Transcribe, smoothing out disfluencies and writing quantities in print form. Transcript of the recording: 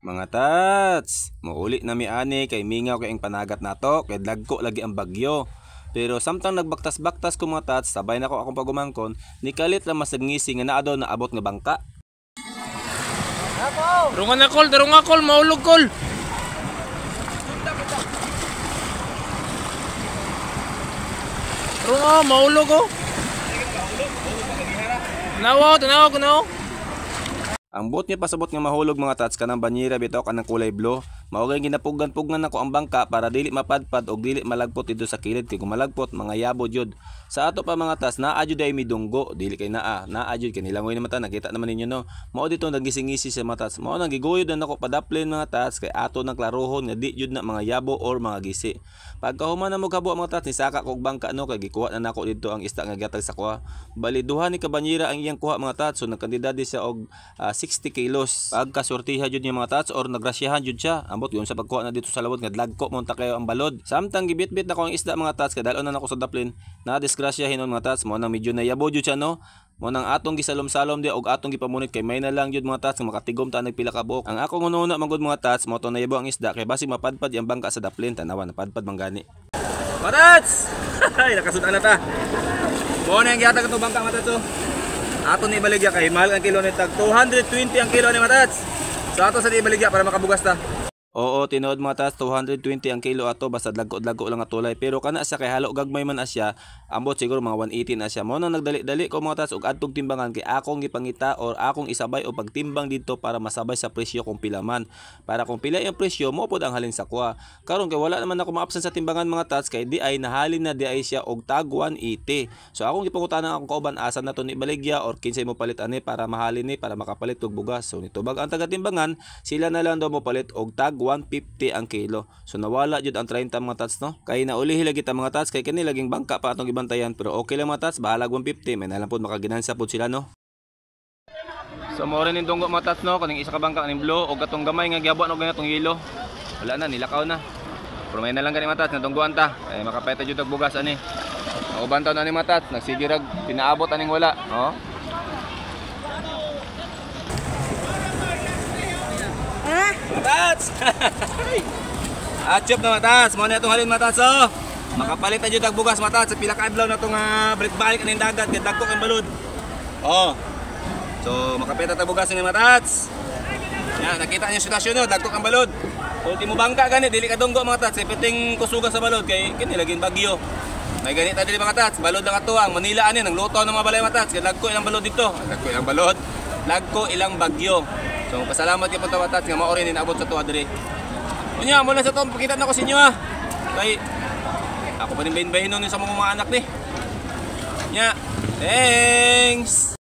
Mga tats, muuli na mi ani kay mingaw kay ang panagat nato kay dagko lagi ang bagyo. Pero samtang nagbaktas-baktas ko mga tats, sabay na ko akong pagumangkon, nikalit lang masagngisi nga naa daw naabot nga bangka. Tarungan na kol, tarungan kol, maulog kol. Tarungan, maulog oh. Tanawa, tanawa ko na. Ang buot niya pasabot nga mahulog mga tats kanang banyera bitaw kanang kulay blue. Mao gay ginapugan-pugan nako ang bangka para dili mapadpad og dili malagpot didto sa kilid kay kung malagpot mga yabo jud. Sa ato pa mga tats naa jud ay midunggo, dili kay naa, naa jud kay nilangoy naman ta, nakita naman ninyo no. Mao dito nagisingisi sa mga tats. Mao nang giguyod na nako padaplin mga tats kay ato nang klarohon nga di jud na mga yabo or mga gisi. Pagkahuman na mo kabo mga tats nisaka kog bangka no kay gikuha na nako didto ang isda nga gihatag sa kuha. Bali duha ni kabanyera ang iyang kuha mga tats, so nagkandidad siya og 60 kilos. Pagkasurtiha jud niya mga tats or nagrasyahan jud siya. Ambot yun sa pagkuha na dito sa lawod nga dlagko mo ta kayo ang balod. Samtang gibitbit nako ang isda mga tats kay dal-on na nako sa daplin, na disgrasya hinon mga tats, mo nang medyo nayabo jud siya no. Mo nang atong gisalom-salom di og atong gipamunit kay may na lang jud mga tats nga makatigom ta nagpila ka buok. Ang akong hununa man gud mga tats mo to nayabo ang isda kay basig mapadpad ang bangka sa daplin, tanawa napadpad man gani. Mga tats! Ay, nakasud-an na ta. Mo na ang gihatag atong bangka mga tats oh. Ato ni ibaligya kay mahal ang kilo ni tag 220 ang kilo ni mga tats. So ato sa di ibaligya para makabugas ta. Oo, tinuod mga tats, 220 ang kilo ato basta dagko-dagko lang atulay. Pero kana sa kay halo gagmay man asya, ambot siguro mga 180 na siya. Mao nang nagdali-dali ko mga tats og adtong timbangan kay akong gipangita or akong isabay o pagtimbang didto para masabay sa presyo kung pila man. Para kung pila ang presyo, mo pod ang halin sa kuha. Karon kay wala naman ako maabsan sa timbangan mga tats kay di ay nahalin na di ay siya og tag 180. So akong gipangutana akong kauban asa na to ni baligya or kinsay mo palit ani para mahalin ni para makapalit og bugas. So nitubag ang taga-timbangan, sila na lang daw mo palit og tag 150 ang kilo. So nawala jud ang 30 mga tats no. Kay naulihi lagi ta mga tats kay kani laging bangka pa atong gibantayan pero okay lang mga tats, bahalag 150 may nalang pod makaginansa pod sila no. So mo rin ning dunggo mga tats no, kaning isa ka bangka kaning blue og katong gamay nga giabot og ganatong yelo. Wala na, nilakaw na. Pero may na lang gani mga tats nadunggoan ta. Ay makapeta jud og bugas ani. Ang uban taon ani mga tats, nagsige rag pinaabot aning wala, oh. Matats! Achop na matats! Mao na itong halin matats oh! Makapalit na jud og bugas matats sa pila ka adlaw na itong balik-balik aning dagat kay dagko kang balod. Oh. So makapita ta bugas ni matats. Yan, nakita niyo sitwasyon no, dagko kang balod. Ultimo bangka gani dili ka dunggo mga tats, piting kusuga sa balod kay kini laging bagyo. May ganita dili mga tats, balod lang ato ang Manila ani nang luto ng mga balay matats kay dagko ilang balod dito. Dagko ilang balod, dagko ilang bagyo. So pasalamat kay punta matats nga mao rin inaabot sa tuwa diri. Unya mo lang sa to, pakita na ko sa inyo ha. Kay ako pa rin bahin-bahin nun sa mga anak ni. Nya, thanks.